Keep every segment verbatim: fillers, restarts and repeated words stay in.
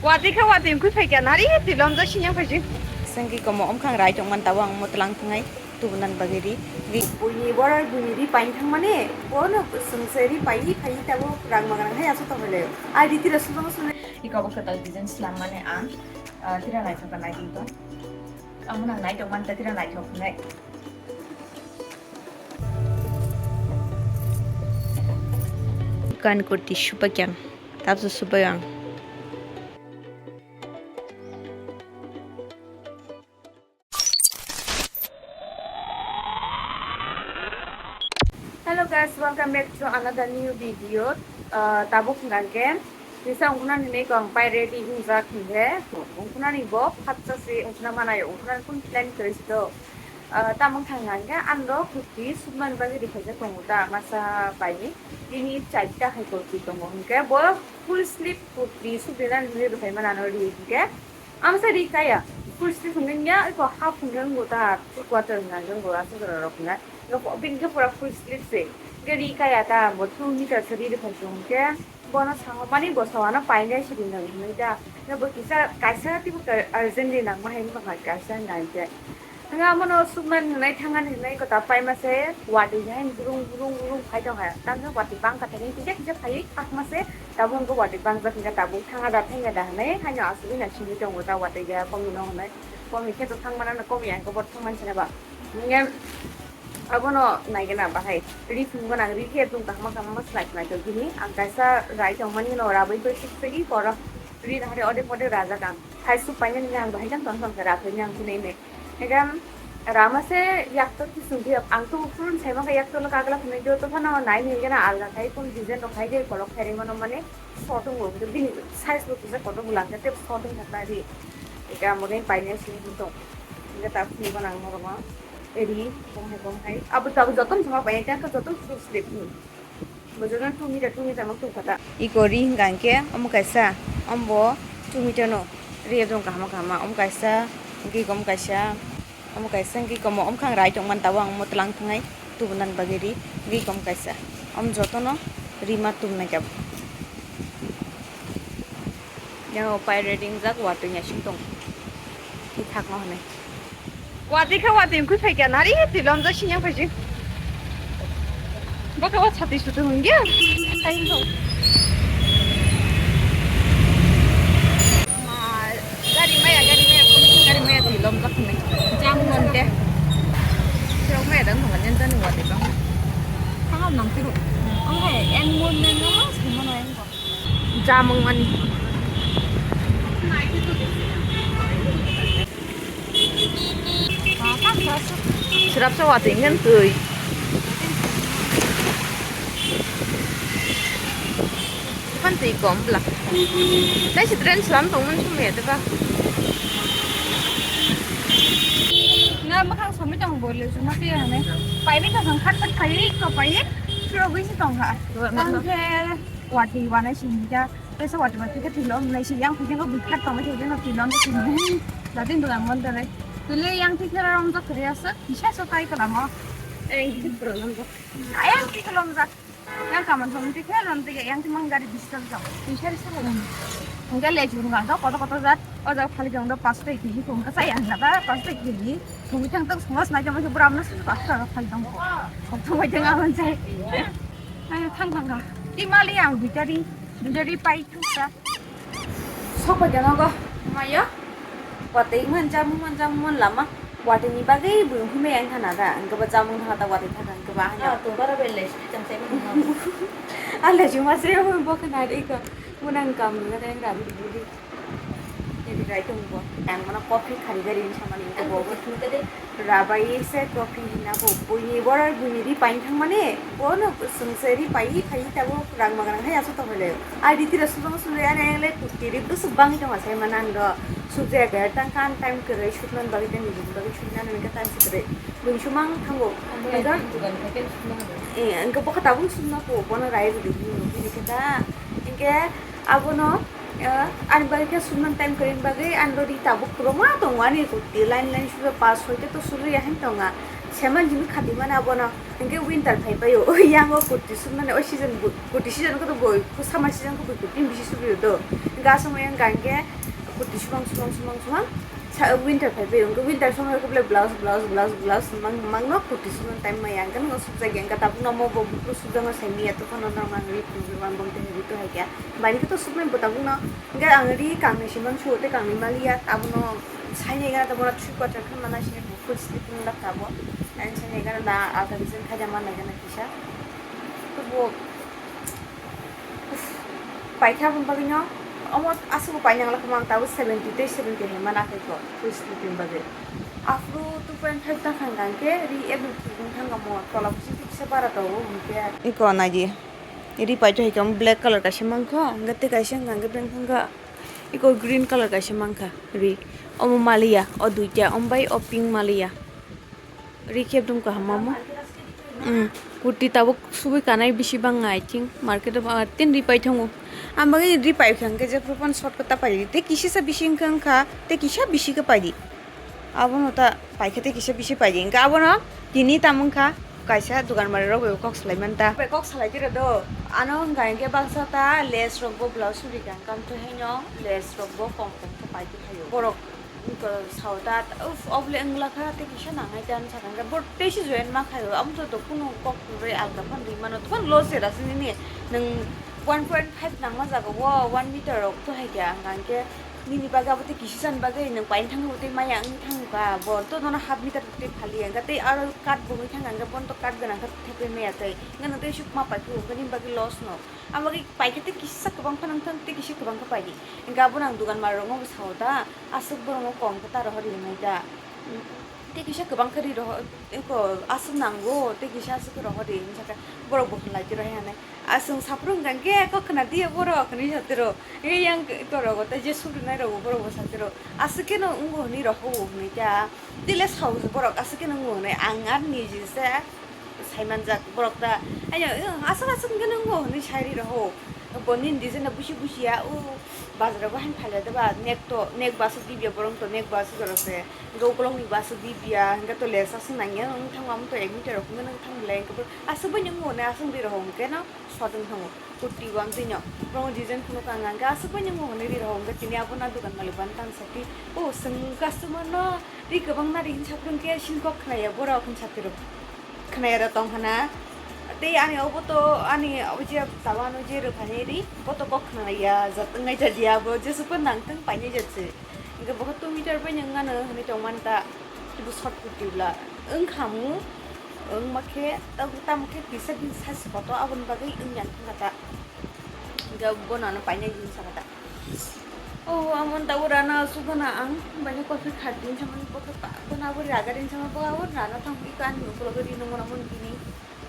Watwi khe watwi wngkhui phaikha, nari twilomjak sini wngkha jik. Sengki komo omkhang rai tongmani tabuk ang motlang thangai tubunan bagwi ri. Ri. Buini borai buini ri paini thangmani, bono swngse ri paiwi phaiwi tabuk rang magrang hai aswk tongmani. Ai ri tira sumang sumle. Iko bo kwtal design swlammani ang, ah, tira naithok naithok tong. Amo nang naithok manta tira naithok wngnai. Kan kurti supakyang. Tapsa supai ang. Hello guys, welcome back to another new video. Uh, tabuk hingkha khe kisa ungkhunani nei kong pai ready hingjak hinkhe ungkhunani bo phatsa se ungkhuna manayo, ungkhunani kun plan kwrwi se do. Ah, tamung thang hingkhe ano kurti sukmani bagwi rikhaijak tongo ta masa bai. Bini charta hai kurti tongo, hinkhe bo full sleeve kurti sukna hinwi rwphai mano ri hinkhe. Amsa ri kaya, full sleeve hwnwi ya, eko half hwnwi wngo ta, three quarter hwnwi wngo aswk rok hwnwi. Bini khe pura full sleeve se, hinkhe ri kaya ta, bo two meter se ri rwphai tongo hinkhe. Bono sango mani bo sawano painai sidi nang hinwi da. Bo kisa kaisa teibo urgently nangma hai wngkha kaisa hwnka hinkhe. Hwnka abono sukna hinwi thangna hinwi kwtal paima se watwi hai burung burung burung phai tongkha. Tamni watwi bangkha thangwi kisa kisa phaiwi thangma se tabuk wngkha watwi bangjak hinkhe tabuk thangna da thangya da hinwi haino asugwi na simi tongo ta watwi ya komino hinwi. Komi khe to thangmana no komi ang khe bo thangmani se ba. Hinkhe Abono naigena bahai. Ri phung gwnang, ri khe tong kahma kahma slai slai tong bini. Ang kaisa rai tongmani no rabwi bai suk segi poro. Ri nahare ode pode rajak ang. Hai suk painani ang bahai jang tong tong khe rathoi ni ang kunui me. Ekam rama se yakto kisung di ang tu phurun sai ma yakto lo kagla phunai do to phano nai ni gena alga khai kun design rok khai de kolok khai ri mano mane. Short wng bo, bini size bo kisa kotor bo langkha, tei short wng thangna ri. Eka amo ring painai sini tong. Eka ta phunukgo nang norok ma. Eri, bom hai, bom hai. Abo, abo joto no sama painai, tei joto no sleeve ni. Bo joto no two meter, two meter ma tong kha ta. Iko ri hingka hingke, omo kaisa, omo bo two meter no. Ri rong kahama kahama, omo kaisa, hingke iko omo kaisa. Omo kaisa wngkhe komo, omkhang rai tongmani tabuk ang omo tlang thangnai tubunan bagwi ri, ri kom kaisa. Om jotono rima tubunai tabuk. Yang pai ready wngjak, watwi naising tong. Thik thakno hwnwi. Watwi khe watwi wngkhui phaikha, nari twilomjak sini wngkha jik. Bokhe o sati suti hwnwi ya. Tayung thok. Ma, gari maya, gari maya, police gari maya twi lom jak hwnwi. Jam monte. Sirok maya dang thangkha jen jani watwi bang. Thangam nang tiro. Ang hai en mon men no ma simo no en ko. Jam wngmani. Srapsa watwi ngan twi. Pan twi kom bla. Tai si train slam tong man sumaya de ba. Na makhang somi tong bole suma tiya hane. Pai bi ka khat khat pai ko pai. Suro gwi si tong ha. Tang khe watwi wanai sini ja. Tesa watwi watwi khe thwilo, nai si yang thwikhe no bwkha tongwi thwikhe no thwilo, no thwilo. Datin dwlang mon dole. Tole yang thwikhe rom jak kre asa, kisa so tai kalamo. Yang thwikhe problem jak. Ayang thwikhe lom jak. Yang kaman thwng thwikhe lom thwikhe yang thwimang gari disturb jak. Kisa risa lom. Hingke le jurung ang koto koto jat. O jak phali jong do pasto kg thwng ka sai ang jata pasto kg. Thwngwi thang tak songos nai jama se bura amna su pasto phali jong ko. Kok thwngwi thang ang sai. Ayo, thang, thang, thang. Ti mali ang duitari, duitari pai thangsa. Sok bai jano go, mayo. Watwi man, jamung man, jamung man lama. Watwi ni bagwi bui himai ang thana da. Ang kaba jamung thana da, watwi thana, ang kaba hanya. Ah, tu bara belle, sini chang sai man. Ale juma se mo bo kana de ko. Munang kam ni ga deng rabi budi. Jadi rai tong bo. Ang mana coffee khari gari ni samani ko bo. Rabai se coffee hina bo. Buini borai buini ri paini thangmani. Bono sungse ri pai phai tabo rang magrang hai aso tongmani. Ai ri tira sujong sule ane le kurti ri busuk bangwi tong asai mana ang do. Sukjaya kaya tang kan time kwrwi suknani bagwi tei nini bagwi suknani bagwi time se kwrwi. Buini sumang thango. Ang bo Ang nai dugan khai khe sukna habo. Eh, ang bo kha tabuk sukna ko bono rai ri di. Hingke ta. Hingke Abono, eh, ani bagwi khe sumnani time kwrwini bagwi ani rodi tabuk kwbangma tongo, ani kurti line line sujak pas soi ta to suri ya hin tonga. Seman jini khati mana abono, hingke winter phai paio, o yango kurti sumnani, o season bo, kurti season ko to bo, ko summer season ko bo kurti bisi subi do, hingke asamo yang hingke kurti sumang, sumang, sumang, sumang, sa, winter phai paio, hingke winter somoi ko bole blouse, blouse, blouse, blouse, mang, mang no kurti sumang time maya, hingke no subjak yang kata puno mo bo, bo subjak no sai miya to kono no mang ri, mang bom te ri to hai kya, bani ko to sumang bo tabuk no, hingke ang ri kangni simang su te kangni maliya, abono sai ni ga to bono three quarter khan mana sini. Full sleeping lab tabo. Ang sani gana na alta design khaja man nai gana kisa. Tubo, uff, paikha bun bagwi no. Omo aswk painang lakha mang tabo seventy tei seventy hai mana khe ko full sleeping bagwi. Afro two point five ta khang gang khe ri ebel khibung thang mo tola kusi kisa bara to o hwn khe. Iko nai di. Ri paito hai khe black color kaisa mankha, hwnkhe tei kaisa hwnkha hwnkhe beng thangkha. Iko green color kaisa mankha ri. Omo maliya, o duita, omo bai o pink maliya. Ri khe dum kaham omo. Mm, kurti tabuk subui kanai bisi bang I think market o ba tin ri pai thango. Ang bagwi ri pai kha hwnkhe jephru phano short khe ta pai ri. Tei kisisa bisi wngkha wngkha, tei kisa bisi khe pai di. Abono ta paikhe tei kisa bisi paidi. Hingke abono tini tamo wngkha kaisa dogan mari rok bai kok salai manta. Bai kok salai tira do. Ano wngkha hingke baksa ta lace rok bo blouse suri kha. Hingke amtwi haino lace rok bo kom kom khe paidi haio. Borok wngkha sao ta, uff, obole wngla kha tei kisa nangnai ta wngsa kha. Hingke bo tei si join ma khaio. Amo to kunu kok rwi alga phan rwi mano. Tokon loss se rasi nini. Nwng one point five nangma jaga o one meter rok to hai khe ang hingke Nini bagwi abo tei kisi chani bagwi nwng paina thangwi tei maya wngwi thangkha, bo to nono half meter tei phali ya, hwnkhe tei aro cut bo wngwi thangkha, hwnkhe bono to cut gwnang khe thepui maya tei, hwnkhe nwng tei suk ma paiphu, hwnkhe nini bagwi loss no. Abo bagwi paikhe tei kisa kwbang phano wngthang, tei kisa kwbang khe paidi. Hwnkhe abono ang dugan mari rokno bo sao da, aswk borokno kom khe ta rohor rinai da. Tei kisa kwbang khe ri rohor, eko aswk nango, tei kisa aswk khe rohor ri, hwnkhe borok bo khnalai tei rohor ya hinai. Aswk saphuru hwnkha khe, "Kok khna di borok," hwnwi satiro. Ei yang korogo tei je sukrinai rogo borok bo satiro. Aswk kheno wngo hwnwi rohogo hwnwi ta. Tei le sao borok aswk kheno wngo hwnwi. Ang ar niji se saimanjak borok ta. Aino, "Aswk aswk hwnkhe wngo," hwnwi sai ri roho. Bo nini design no busi busi ya, o bazar o bo haino phailai da ba, nek to, nek baso dibiya borok to, nek baso jora se. Hwnkhe ukolokni baso dibiya, hwnkhe to lesa se nangya, wng thangma wng to ek meter rok wngkhe nang thang belai, hwnkhe bo aswk bai wngo hwnwi aswk ri roho hwnkhe no. Sodwng thango. Kurti bo ang twi no. Borokno design phunukha ang, ang khe aswk bai nw hwnwi ri rohor, hwnkhe tini abono dogan malik bo ano tang sakhe, "O, chwng customer no ri kwbang na ri," hwn saphuru hwnkhe sini kok khnaya borok hwn saphuru. Khnaya da tong khna. Tei ani obo to, ani obo je tabano je rwphani ri, bo to kok khnaya jat wngnai jat ya, bo jesukhe nang thung painai jat se. Hingke bo two meter bai nang ano hinui tong mani ta, bo short kurti bwla wng kha mu, wng ma khe, tamo khe kisa bini size koto aboni bagwi wng ya wngkha ta, hingke bono ano painai hinui saka ta. O amo tabuk rana asuk gana ang, bani coffee kha din samani bo khe pa, bono abo raga din samani bo abo rana thang iko ani ukulok ri nung mano mani bini.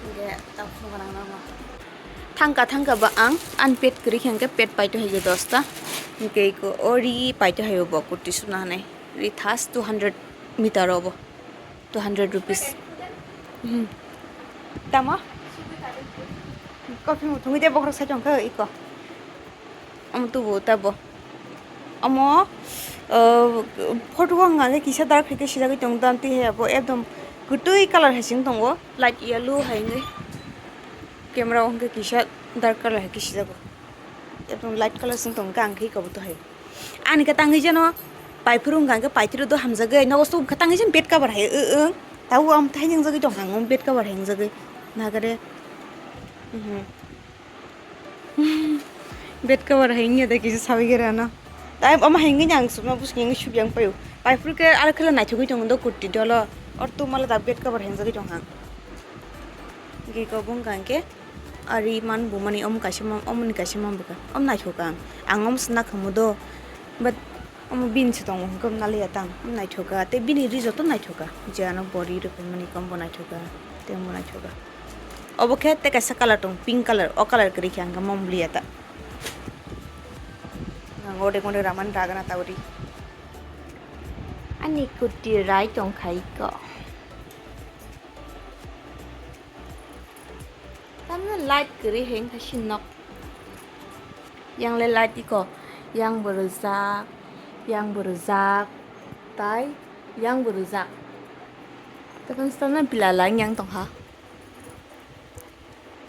Hingke tak phunukha nang nang ma. Thangka thangka ba ang unpaid kwrwi khe hingke paid paito hai je dosta. Hingke iko o ri paito hai bo kurti suna hanai. Ri thas two hundred meter obo. Two hundred rupees. Hmm. Tamo? Coffee muthungwi de bokhorok sai tongkha iko. Omo tubu tabo. Omo, uh, photo o hwnka khe kisa dark hai khe swijagwi tongo, tei hai abo ekdom kwtwi colour hai se wng tongo, light yellow hai wngwi. Camera o hwnkhe kisa dark colour hai khe sijago, ekdom light colour se wng tongo, hwnkhe ang khe iko bo to hai. Ani khe tangwi jeno pai phuru hwnka khe paithairo do hamjagwi, nogo swk khe tangwi jeno bed cover hai, uh, uh, tabuk ang thai wngjagwi tongkha, ang bed cover hai wngjagwi nagare. Mhm. Bed cover hai wngya da kisa sawi gera no. Tai omo hai wngwi ang suma bwskango wngwi subya wng paio. Pai phuru khe aro khe naithogwi tongo do kurti dolo. Or tumala da bed cover hai wngjagwi tongkha. Giko bung kha hwnkhe ari man bumani omo kaisa ma, omoni kaisa ma bwkha. Omo naithok ang. Ang omo se nakhamu do. But Omo bini se tongo hwnkhe omo naliya tang, omo naithok kha, tei bini ri joto naithok kha, je ano bo ri rw phaimani khe omo naithok kha, tei omo naithok kha. Obo khe tei kaisa colour tongo, pink colour, o colour kwrwi khe ang khe omo liya ta. Ang o de kono ramani ragana ta uri. Ani kurti rai tong khai ko. Tamno light kwrwi hai wngkha sini nok. Yang le light iko, yang bo rwjak, yang bo rwjak, tai yang bo rwjak. Tokon stana bila lang yang tongha.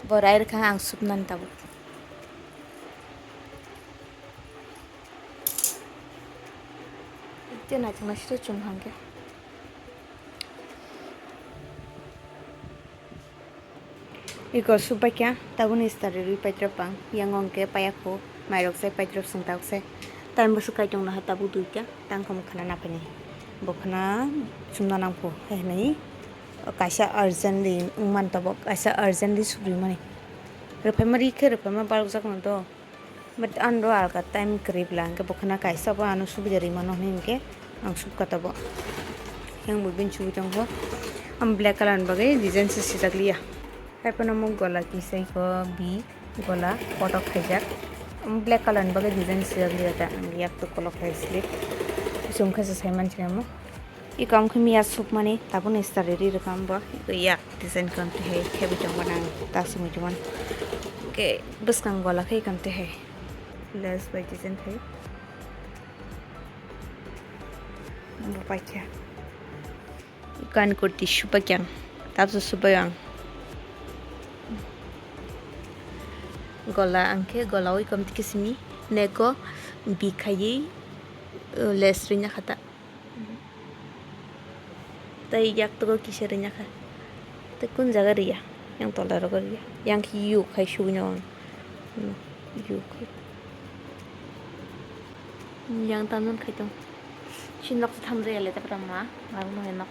Bo rai rwkha ang supnani tabuk. Ite naithok naisito chum hangke. Iko subaikya tabukni stari rwi paitra pang yang ongke payakho mairok sai paitra sung tabuk sai time bo swkai tongno ha tabuk duita tangkhom khana naphani bo khana chumna nangkho hai hinwi kaisa urgently wngman tabuk kaisa urgently subrwi mani rwphaima rikhe rwphaima barokjakno do. But ano alka time kwrwi bwla hwnkhe bo khwna kaisa bo ano subida rwi mano hwnwi hwnkhe ang subkha tabuk. Yang bo bini chubui tongkho. Ang black colour ni bagwi design se sijak liya. Haiphano omo gola kisai ko bi gola kotok khaijak. Omo black colour ni bagwi design sijak liya ta ang yak to kolok khai slip. Bising khe se sai manchina omo. Iko ang khe miya sukmani tabukni stari ri rwkha bo iko yak design khe twi hai khebai tongmani ang ta sumui tongmani. Hwnkhe bwskang gola khe iko twi hai lace bai design khai bo paikha. Iko ani kurti subaikha ang tabukhe subai ang. Gola ang khe gola o iko twi khe simi neko bi khaiwi lace rwina kha ta. Tei yak togo kisa rwnya kha. Tei kun jaga rwya? Yang tola rogo rwya. Yang khe yu khai sugui no ang. Hmm, yu khai. Yang tanun khai tong. Si nok tham rwya le tapra ma. Lagu no nok.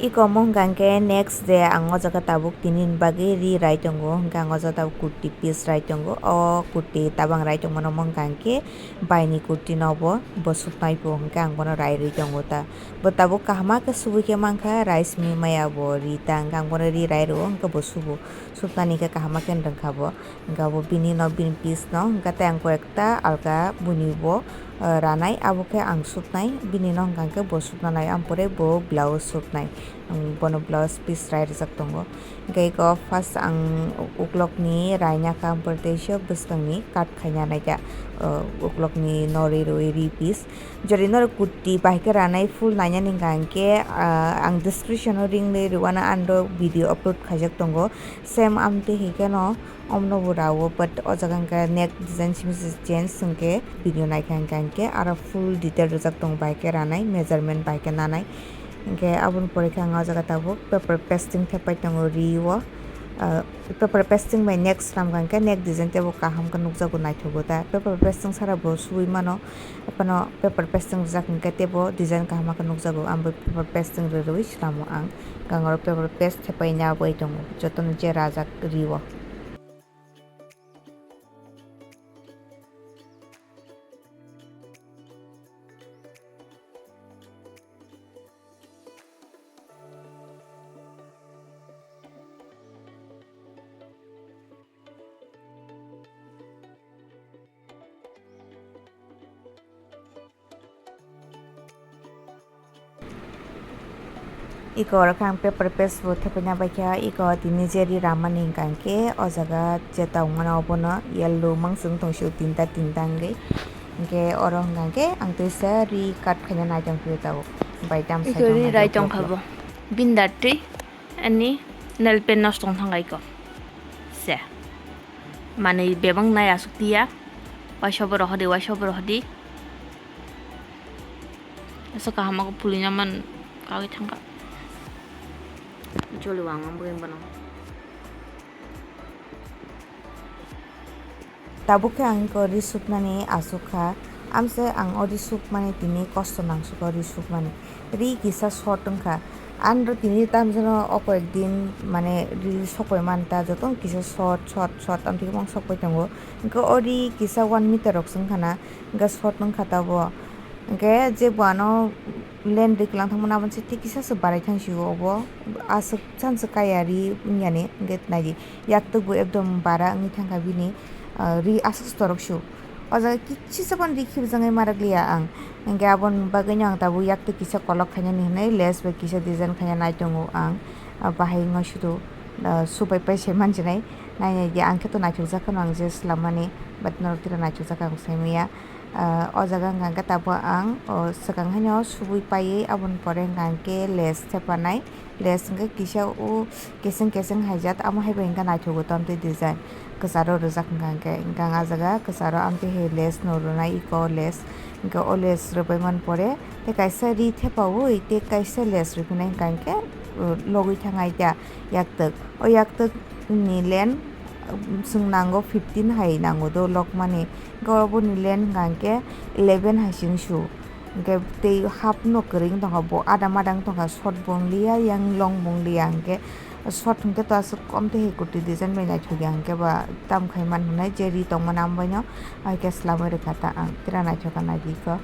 Iko omo hwnkha hwnkhe next day ang o jaga tabuk tini ni bagwi ri rai tongo, hwnkhe ang o jaga tabuk kurti piece rai tongo. O kurti tabang rai tongmano omo hwnkha hwnkhe baini kurti no bo, bo suknai bo, hwnkhe ang bono rai rwi tongo ta. Bo tabuk kahama khe subui khe mankha, rai simi maya bo ri ta, hwnkhe ang bono ri rai rwo, hwnkhe bo subu, suknani khe kahama khe rwngkha bo. Hwnkhe abo bini no, bini piece no, hwnkhe tei ang koi ekta alga buni bo, eh, ranai, abo khe ang supnai, bini no hwnkha hwnkhe bo supna nai, ampore bo blouse supnai, ang bono blouse piece rai rijak tongo. Hwnkhe eko first ang uklok ni raina kha, ampore teisa bwskang ni cut khaina naikha, eh, uklok ni no ri rwi ri piece. Jori no kurti bahai khe ranai full naina ni hwnkha hwnkhe, ah, ang description o link ni rwna ano video upload khaijak tongo. Same amtwi hai kheno. Omno bo rao, but o jaga hwnkhe neck design simi se change hwnkhe video naikha hwnkhe, hwnkhe aro full detail rijak tongo, bai khe ranai measurement bai khe nanai. Hwnkhe aboni pore khe ang o jaga tabuk paper pasting thepai tongo rio. Ah, paper pasting bai neck swnamkha hwnkhe neck design teibo kaham khe nukjago, naithogo ta. Paper pasting sara bo subui mano. Aphano paper pasting rijak hwnkhe teibo design kaham khe nukjago. Ang bo paper pasting rwrwi swnamo ang. Ang oro paper paste thepai nai abo tongo, jotono je rajak rio. Iko oro khe ang paper paste bo thepaina baikha, iko tini je ri ramani hwnkha hwnkhe o jaga je tongmani obono yellow manswng tongsio tinta tinta wngwi. Hwnkhe oro hwnkha hwnkhe ang teisa ri cut khaina naitongphio tabuk. Bai tam iko side ri rai tongkha bo. Bini da twi ani nail paint nosto wng thangkha iko. Se. Manwi bebak nai aswk tiya. Waisa bo rohordi, waisa bo rohordi. Asa kaham khe pulina man kagwi thangkha. Joli wang wang bwkhe bono. Tabuk khe ang iko ri suknani aswk kha. Amse ang o ri sukmani tini kosto nangsukha o ri sukmani. Ri kisa short wngkha. Andro tini tamjano o koyek din mane ri sokoi manta jotono kisa short, short, short amtwi khe sok pai tongo. Hwnkhe o ri kisa one meter rok se wngkha na, hwnkhe short wngkha tabuk. Hwnkhe je bo ano lengri kwlang thangmani aboni se tei kisa se barai thang sio obo. Aswk chance kaya ri wngya ni, hwnkhe naidi yaktwk bo ekdom bara wngwi thangkha bini, ah, ri aswk se torok sio. O jaga kisa se phano ri khibijagwi ma rwkliya ang. Hwnkhe aboni bagwino ang tabuk yaktwk kisa kolok khainani hwnwi lace bai kisa design khaina nai tongo ang. Ah, bahai wngwi sudu, ah, subai pai se mansinai. Nainai di, ang khe to naithokjak kheno ang je swlammani, but norok tira naithokjak ang saimanya. Ah, o jaga hwnka hwnkhe tabuk ang, o, swkang haino subui paiwi, aboni pore hwnka hwnkhe lace thepanai. Lace hwnkhe kisa o keseng keseng haijak, amo hai bai hwnkhe naithogo tamtwi design. Kwcharo rwjak hwnka hwnkhe, hwnka ang ah jaga kwcharo amtwi hai lace no rwnai, eko lace. Hwnkhe o lace rwbaimani pore tei kaisa ri thepaui tei kaisa lace rwphinai hwnka hwnkhe, o, logwi thangnai ta yaktwk. O yaktwk ni length, um, chwng nango fifteen hai nango do lokmani. Hwnkhe oboni length hwnka hwnkhe eleven hai se wngsu. Hwnkhe tei half no kwrwi wng tongkha, bo adam adam wng tongkha, short bo wng liya, yang long bo wng liya. Hwnkhe short hwnkhe to aswk kom tei hai kwtwi design bai naithok ya, hwnkhe ba tam khai man hwnwi je ri tongmani amo baino hai khe swlamwi rwkha ta ang, tira naithok kha naidi kho.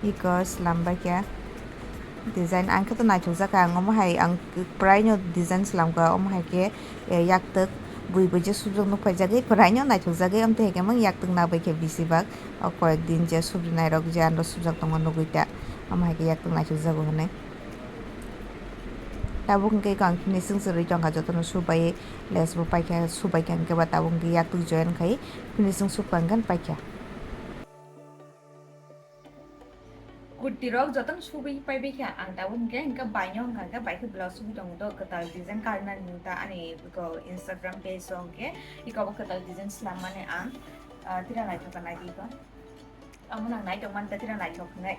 Iko slam bai khe design, ang khe to naithok jak kha, ang omo hai ang prai no design slam kha, omo hai khe, eh, yaktwk bui bui je subjak nuk phai jagwi prai no naithok jagwi, amtwi hai khe mang yaktwk na bai khe bisi bak, o koyek din je subri nai rok je ando subjak tongma nugwi ta, omo hai khe yaktwk naithok jago hwnwi. Tabuk hwnkhe ang finishing se rwi tongkha, jotono subai lace bo paikha, subai kha hwnkhe ba tabuk hwnkhe yaktwk join khai finishing sukha hwnkhe paikha. Kurti rok jotono subai paibai kha ang tabuk hwnkhe, hwnkhe baino hwnkha hwnkhe bai khe blouse sugwi tongo do kwtal design karna nung ta ani iko Instagram page o hwnkhe iko bo kwtal design swlammani ang, ah, tira naithok kha naidi ko. Amo nang naithok man ta tira naithok hwnwi.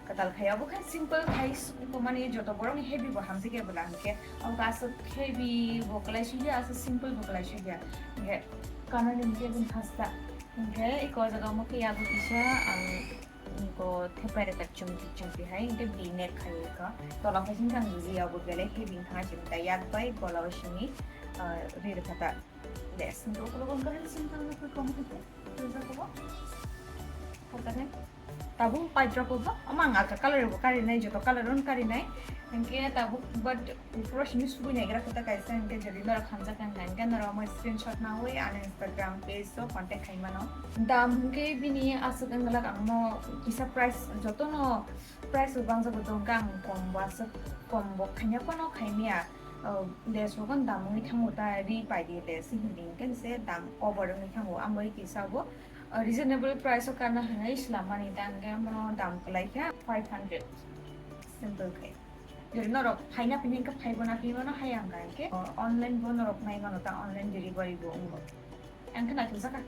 Kwtal khai abo khe simple khai s-, mani joto borokni heavy bo hamjak ya bwla hwnkhe. Abo khe aswk heavy bo kwlai sui ya, aswk simple bo kwlai sui ya. Hwnkhe kanani hwnkhe bini hasta. Hwnkhe eko o jaga omo khe yago kisa ang eko thepai rwkha chumti chumti hai. Hwnkhe V neck khai eko. Tola phai singkhe ang buji ya bo belai heavy wngkha chini ta yak bai gola o simi, ah, ri rwkha ta. Lace hwnkhe ukulok wngkha hwnkhe simple wngkha khe kom khe. Tabuk paidrop bo, omo ang alka colour bo karinai, joto colour on karinai. Hwnkhe tabuk but pura simi sugui naigra khe ta kaisa, hwnkhe jodi norok hamjak kha hwnkhe norok omo screenshot naui ani Instagram page o contact khai mano. Dam hwnkhe bini aswk wng glak, ang no kisa price jotono price bo bangjago tong khe ang kom bo aswk kom bo khaina phano khaimya. Lace rok dam wngwi thango ta, ri pai di lace hwnwi hwnkhe se dam over wngwi thango, ambai kisa bo. Ah, reasonable price o kana hwnwi swlammani ta hwnkhe, omo dam kwlai kha five hundred, simple khai. Jodi norok phaina phini hwnkhe phaibo na phini mano, hai ang kha hwnkhe, oh, online bo norok nai mano ta, online delivery bo wngo. Ang khe naithok jakha.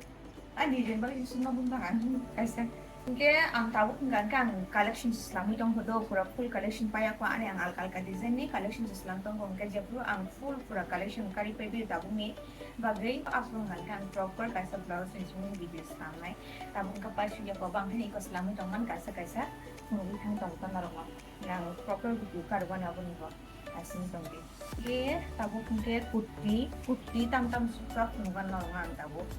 Ani jen bagwi sukno bumtang ang kaisa. Hwnkhe ang tabuk hwnkha hwnkhe ang collection se swlamwi tongkha do, pura full collection paiya kho ani, ang alka alka design ni collection se swlam tongkha, hwnkhe jephru ang full pura collection kari paiwi tabukni bagwi aswk hwnkha hwnkhe ang proper kaisa blouse ni simi video swnamnai. Tabuk wngkha paisukya kobo, ang phano eko swlamwi tongmani kaisa kaisa phunugwi thang tongkha norokno. Ang proper video karwani aboni bo aswk tongdi. Ye tabuk hwnkhe kurti, kurti tam tam sukha phunukgwi norokno ang tabuk.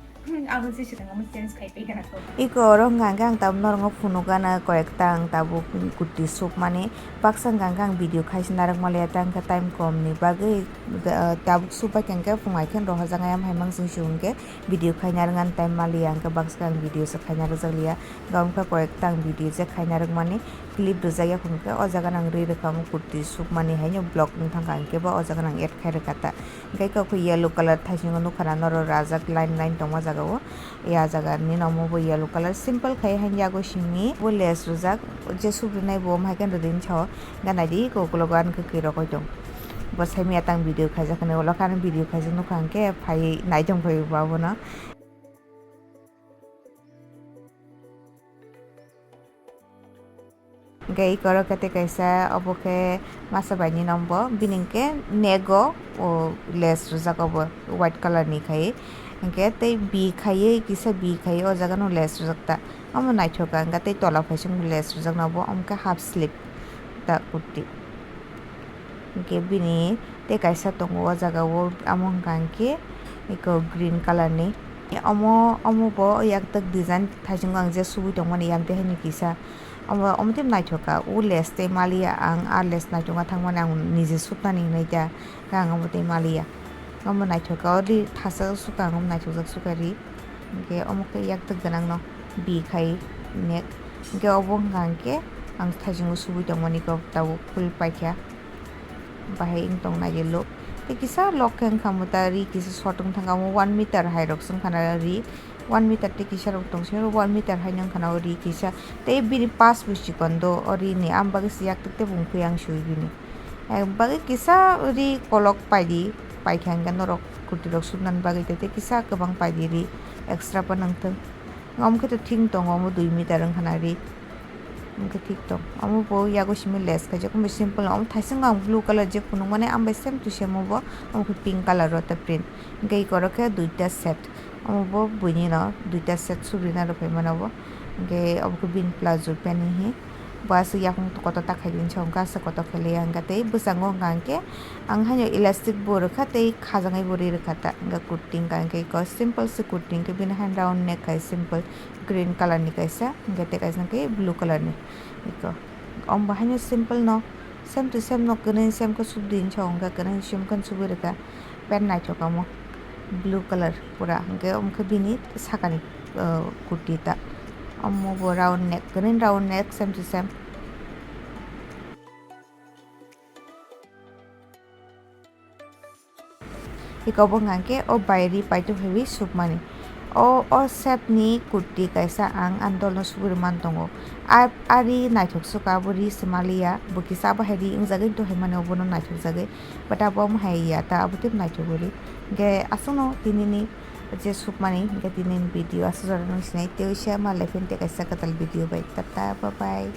Abo se swkang omo change khai paikhana kho. Eko oro hwnkha hwnkhe ang tabuk norokno phunukgana koyekta ang tabuk kurti sukmani. Baksa hwnkha hwnkhe ang video khaisa narwkma liya, tei hwnkhe time komni bagwi, ah, tabuk sukbaikha hwnkhe phungai khe rohorjaknai, am hai mansing sukha hwnkhe video khaina rwngani time maliya, hwnkhe baksa ang video se khaina rwjak liya. Hwnkhe koyekta ang video je khaina rwkmani clip rwjak ya, hwnkhe o jaga nang ri rwkha omo kurti sukmani haino vlog wng thangkha, hwnkhe bo o jaga nang add khai rwkha ta. Hwnkhe kok yellow colour thaisingo nukha na norok rajak line line tongma jaga o. Ya jaga ni omo bo yellow colour simple khai hanya yago simi bo lace rwjak, je subrinai bo omo hai khe rwdi hinwi sao. Hwnkhe naidi eko ukulok o ani kwkhwi rokoi tong. Bo saimaya tang video khaijak hwnwi, ulo khe ani video khaijak nukha hwnkhe phai naitong phai bo abono. Hwnkhe eko oro khe tei kaisa, obo khe masa bai ni nombo, bini hwnkhe nego, o, lace rwjak obo white colour ni khai, hwnkhe tei bi khaiwi kisa bi khaiwi o jaga no lace rwjak ta, omo naithok kha, hwnkhe tei tola phaising bo lace rwjak na obo, omo khe half sleeve ta kurti. Hwnkhe bini tei kaisa tongo o jaga o, amo hwnkha hwnkhe eko green colour ni. Omo, omo bo yaktak design thaichungo ang je subui tongmani yamtwi haino kisa. Omo, omo tei naithok kha, o lace tei maliya ang, a lace naithok kha thangmani ang nije suknani hinwi kha, khe ang omo tei maliya. Omo naithok kha, o ri thasa sukha ang, omo naithokjak sukha ri. Hwnkhe omo khe yaktak gwnang no bi khai nek. Hwnkhe obo hwnkha hwnkhe Ang thaisingo subui tongmani kok tabuk full paikha. Bahai wng tong nai look. Tei kisa lok khe wngkha mo ta ri kisa short wng thangkha mo one meter hai rok se wngkha na ri. One meter tei kisa rok tong sini one meter hai wngkha na o ri kisa. Tei bini pas bo chikon do o ri ni. Am bagwi se yak tek tek wng phi ang sui bini. Em, bagwi kisa ri kolok paidi, paikha hingke norok kurti rok suknani bagwi tei, tei kisa kwbang paidi ri extra phano wngthung. Omo khe to thik tongo, omo dui meter wngkha na ri. Omo khe thik tong. Omo bo yago simi lace khaijak, omo simple, omo thaising ang blue colour je phunuk mani, ang bai same to same obo, omo khe pink colour o ta print. Hingke eko ro khe duita set, omo bo buini no duita set subri na rw phaimani obo. Hingke obo khe bini plazo pant ni hi. Bo aswk yakung kotor ta khaidi hinwi sa hwnkhe aswk kotor khailiya hwnkhe tei bwskango hwnkha hwnkhe ang haino elastic bo rwkha tei khajaknai bo ri rwkha ta hwnkhe kurti hwnkha hwnkhe eko simple se kurti hwnkhe bini hai round neck hai simple green colour ni kaisa hwnkhe tei kaisa hwnkhe blue colour ni eko omo bo haino simple no same to same no kwrwi same khe subdi hinwi sa hwnkhe kwrwi same khe subui rwkha. Pant naithok omo blue colour pura hwnkhe omo khe bini sakani, uh, kurti ta omo bo round neck green round neck same to same. Eko bo hwnkha khe o bai ri paithago phaiwi sukmani. O, o shape ni kurti kaisa ang ani dolno sugwi rwmani tongo. A, ari naithok sukha, abo ri se maliya, bo kisa abo hai ri wngjagwi dohai mani obono naithok jagwi, but abo omo hai ya ta, abo tei naithok ri. Hwnkhe aswkno tinini je sukmani, hwnkhe tinini video aswk jorano sinai, tei uaisa malai phini tei kaisa kwtal video bai. Tata, bye bye.